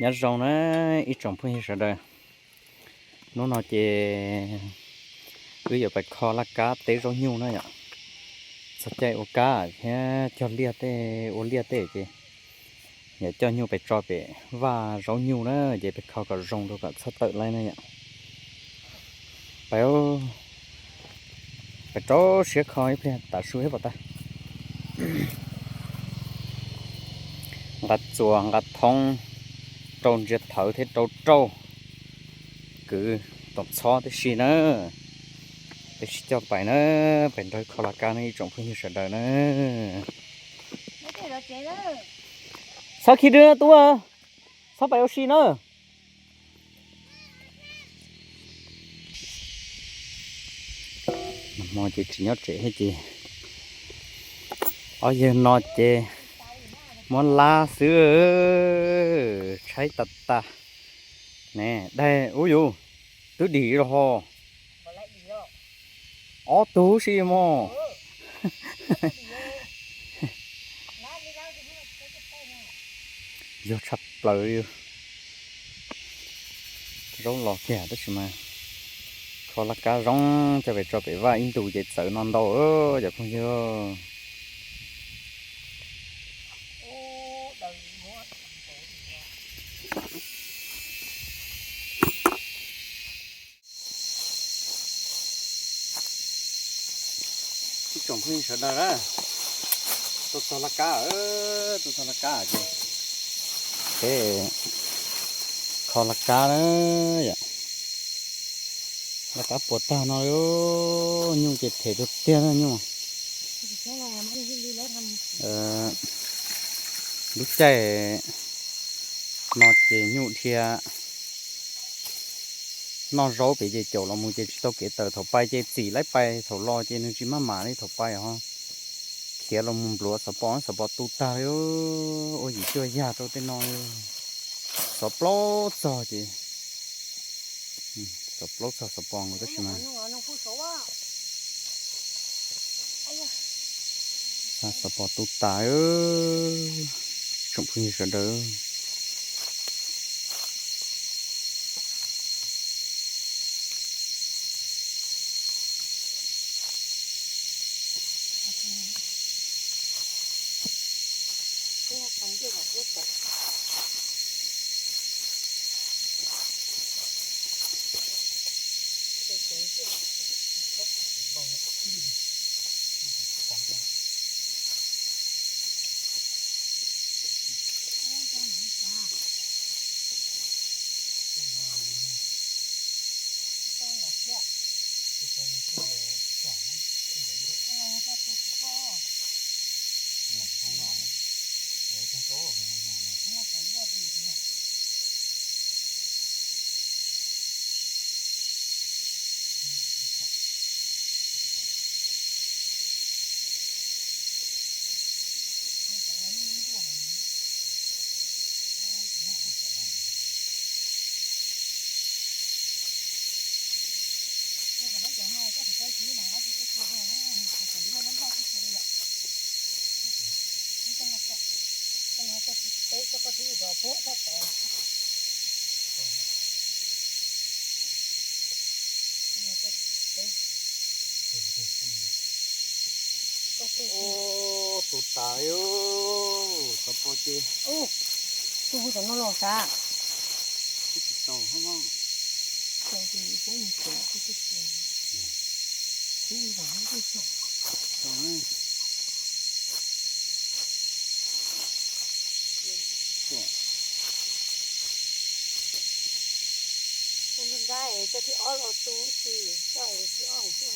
Nyob zoo na ib tsoom phooj ywg sawv daws, hnub no ces wb yuav pais kho laj kab teb zaub nyuj na yom. Txog caij ua kab thiab cog liaj tej, ua liaj tej ces yog coj nyuj pais tso pem vaj zaub nyuj na, ces pais kho kom zoo rau kom txhob tawm laij na yom. Pais, pais rau siab kho ib pliag tav su thiab pom tag. Nqa txuas nqa thoob rau ntsia thawv thiab rau rauj kwv toom txhob tib si na. Peb sib coj pais na, pais nrog kho laj kab na ib tsoom phooj ywg sawv daws na. Txhob khi dw tub, txhob pais ua si na. Nag hmo ces tsis nyob tsev thiab ces ob yawg no ces muab lab xwb, tshaib tag tag. Ne, daig ub yus twb dim los ho. Ob tug si mog. Yog tshaj plaws li. Zaub los kiag tab sis mas kho laj kab zoo, coj pem tso pem vaj ib ntus ces txawv no ntau cov phooj ywg. Ib tsoom phooj ywg sawv daws na, tuaj txog laj kab, tuaj txog laj kab ces peb kho laj kab na yom. Laj kab puas tag no, nyuj ces phem tiag tiag na nyuj. Lub caij no ces nyuj dhia noj zaub pem ces caum los mus ces tsis tau kev tawm, thaum pais ces txim laib pais, thaum los ces nws tsis maj mam li thaum pais ho. Khiav los mus npluav xov pos, xov pos tu tag li, ua yim cuaj yag rau tej no. Xov plaub txog ces, xov plaub txog xov pos nkaus tab sis mas xov pos tu tas, tsoom phooj ywg sawv daws. Tus tas li, xov pos ces. Tus hu tom no los tas. Tsis tau hab. Nqa es cov thib ob los tu si, coj es thib ob xwb.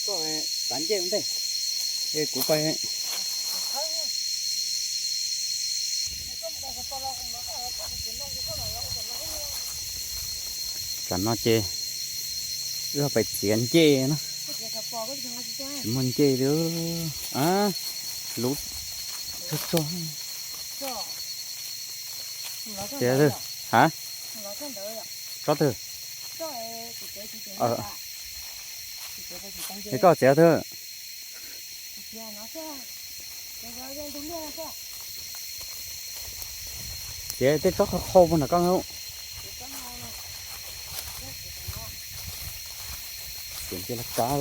Koj xav ncej ua ntej, kuv pais. Ua ntej. Ua ntej. Tam no ces wb pais txiav ncej na. Tsis muaj ncej li. Lub tsuag tsuag. Txiav twg? Ha? Tsob twg? Es koj txiav twg? Txiav tej tsob qhau qhau puag nram koj. Txiav ncej laj kab.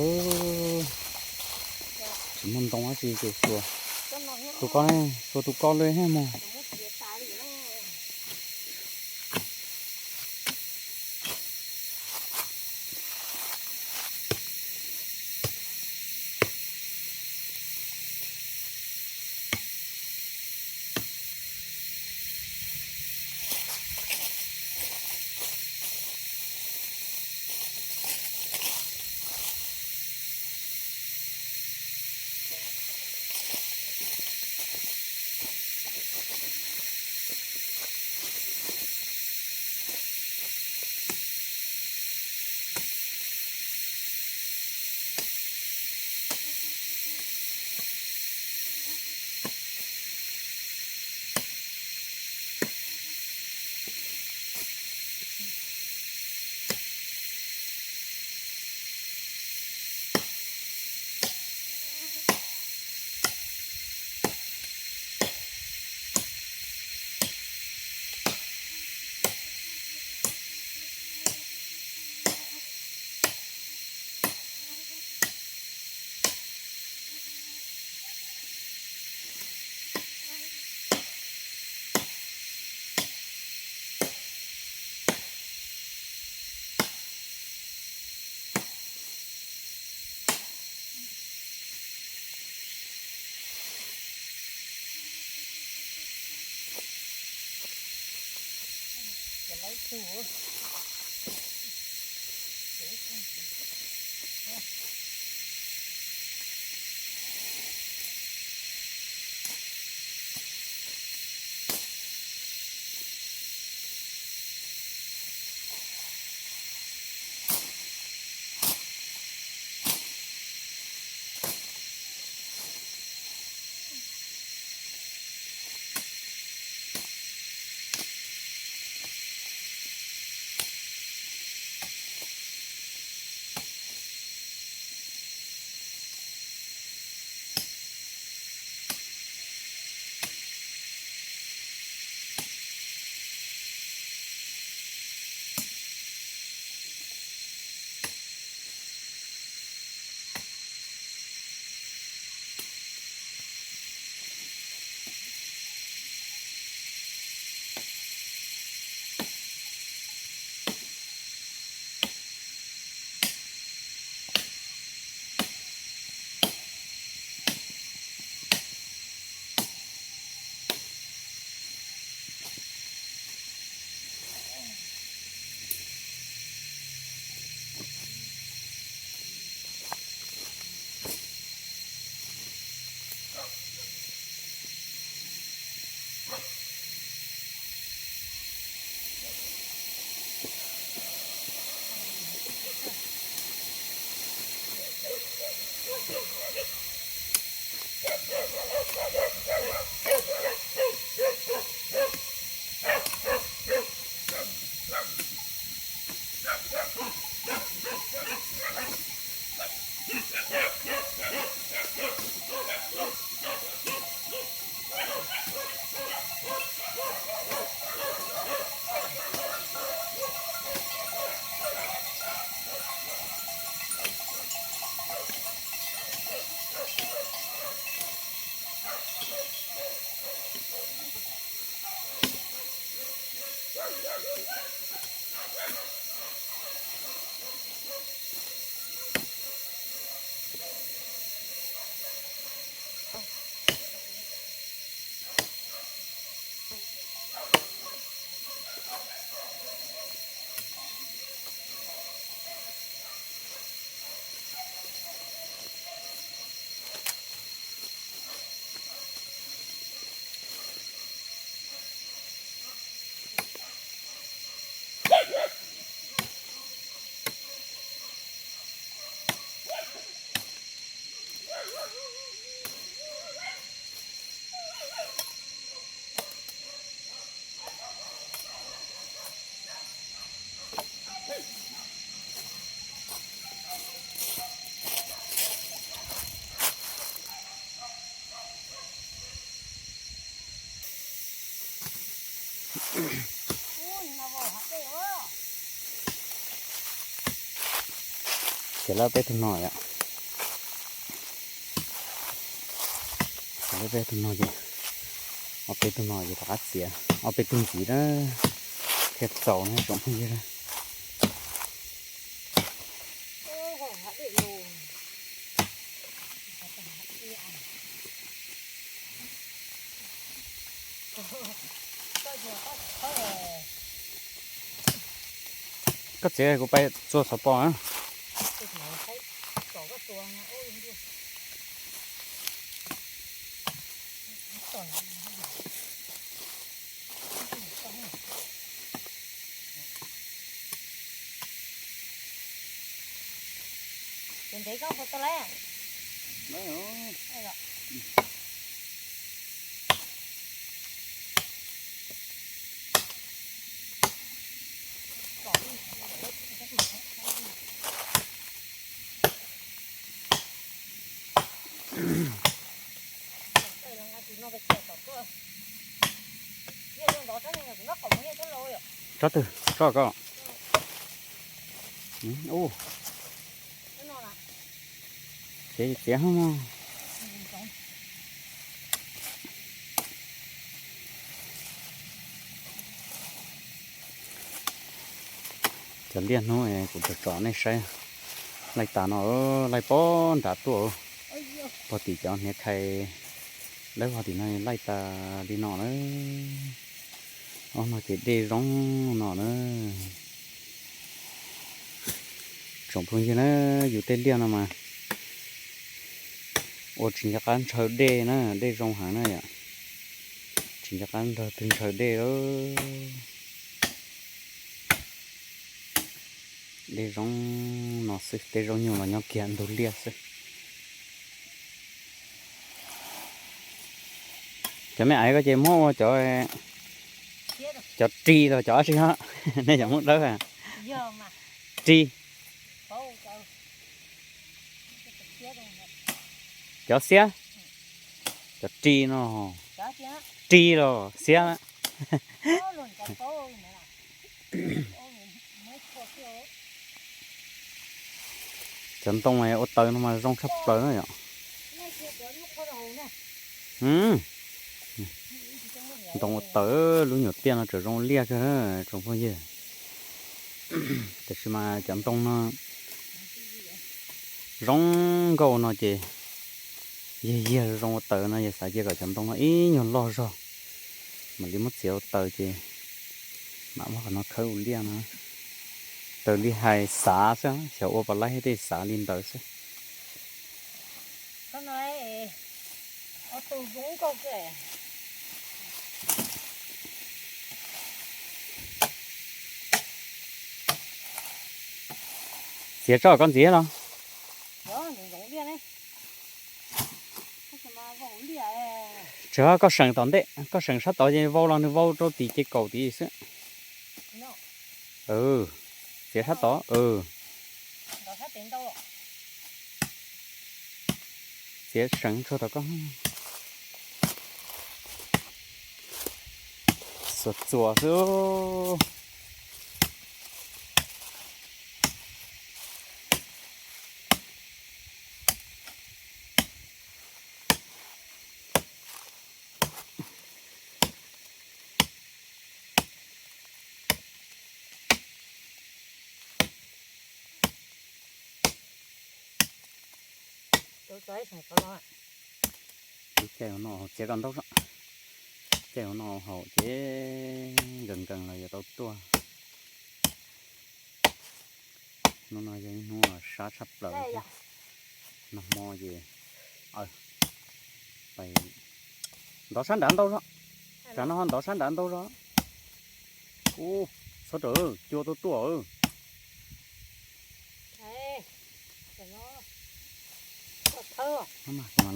Tsis muaj ntoo dab tsi ces xua tus koj, xua tus koj li mog. Ces lawv peb tug no yom. Ces lawv peb tug no ces, ob peb tug no ces rov qab txiav ob peb tug ntxiv na, thiaj txaus na tsoom phooj ywg. Koj txiav kuv pais txua xov pos na. Ces ntev koj puas tau lawm? Tsob twg? Tsob koj. Ub. Ces txiav hov mog. Cov liaj hnub kuv tso tso nej saib, laij tas no, laij pog nrad tuaj, pog tim cov hniav khai dawb vog tim no laij tas li no na. Ob no ces dej zoo no na. Tsoom phooj ywg na, yus tej liaj no mas ua tsis nco qab ntshaw dej na, dej zoo heev na yom. Tsis nco qab nrog twg ntshaw dej lawm. Dej zoo no xwb, tej zaub nyuj los nyob kiag ntug liaj xwb. Cov me aiv ko ces muab ua cov, cov ris los cov dab tsi ho? Nej cov Hmoob dawb ris. Cov xiab, cov ris no, ris los xiab. Cov ntoo ua taws no mas zoo tshaj plaws na yom. Ntoo ua taws, lub nyuam tiaj no tseem zoo liaj kawg na tsoom phooj ywg. Tiam sis mas cov ntoo no zoo nkauj no ces yag yag zoo ua taws no, yog xav cia kom cov ntoo no ib nyuag loj zog mam li muab txiav ua taws ces mam muab qhov no khawb ua liaj no. Raws li hais xav xwb, xyov ua puas laib thiab, tej xav li ntawd xwb. Txiav tso koj ntxiv los? Tsis, koj seem tom ntej, koj seem sab tod ces vau los nws vau rau tim ces kaum tid xwb. Txiav sab tod. Txiav seem tsuag tom koj. Xuas txuas xwb. Caij no txiav kom ntau zog, caij no haus ces nkees nkees los yuav tau tuaj. Hnub no yog ib hnub sab tshaj plaws thiab. Nag hmo ces ntov sab nrad ntau zog, tsam no ho ntov sab nrad ntau zog. Ub, txhob rawm, cua tuaj tuaj.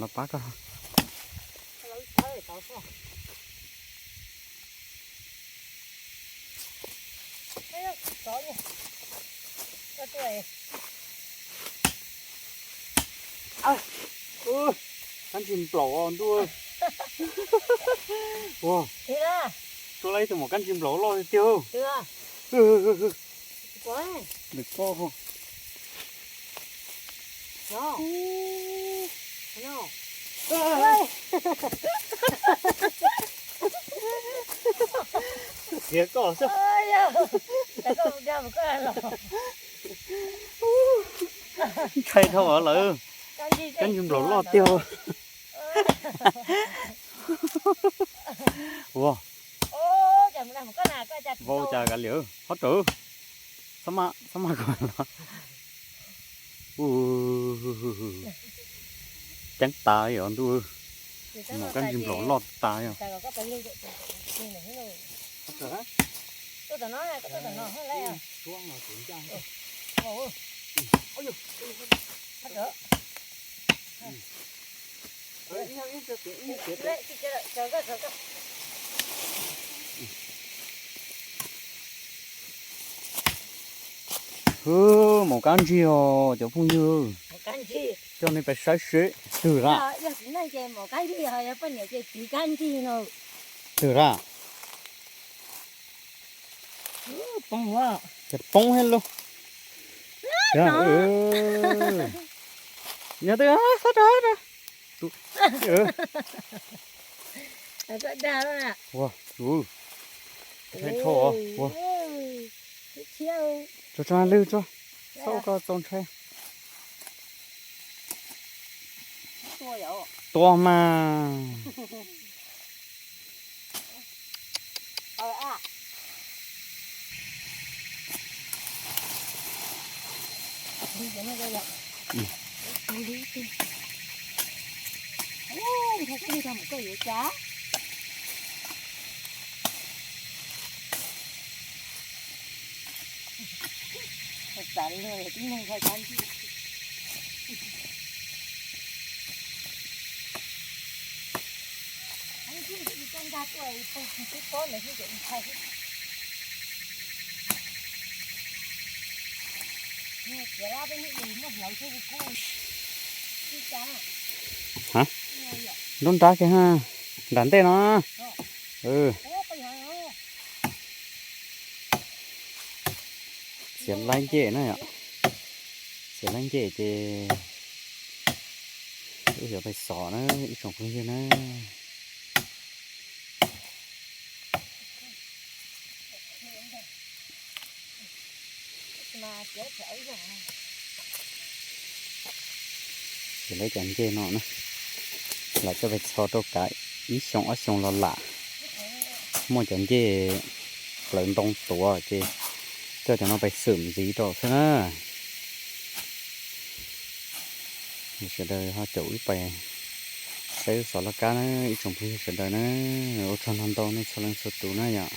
Los pab koj. Tab ntsis nplaum ntuj. Ua, Tsuas lawv ib tug maum kab ntsig nplaum loj tiag tiag. Qhiav koj xwb. Ntshai dhau lawm. Kab ntsig nplaum loj tiag. Ua, vau cas kav liam, hob rawv, txhob maj, txhob maj koj los. Ceeb tas yom ntuj, maum kab ntsig nplaum loj tas yom. Hwb, maum kab ntsig os cov phooj ywg. Coj nej pais saib seb twg lawm. Twg lawm? Ces poob thiab lauj. Yog twg, xob rau, xob rau. Ua, ua, tso tso lwg tso, txhob ua koj txaus ntshai. Tua mas. Ha, nruab nrab kiag ha, nram ntej no. Txiav laib ncej na yom. Txiav laib ncej ces wb yuav pais xov na ib tsoom phooj ywg na. Ces lawv cov ncej no na, lam coj pais txho rau kav ib xyoo ob xyoo los lam muaj cov ncej plawv ntoo tuav ces coj cov no pais xwm ntxiv rau xwb na. Sawv daws ho caum wb pais saib wb xov laj kab na ib tsoom phooj ywg sawv daws na. Ua tsaug ntau ntau nej txhua leej txhua tus na yom.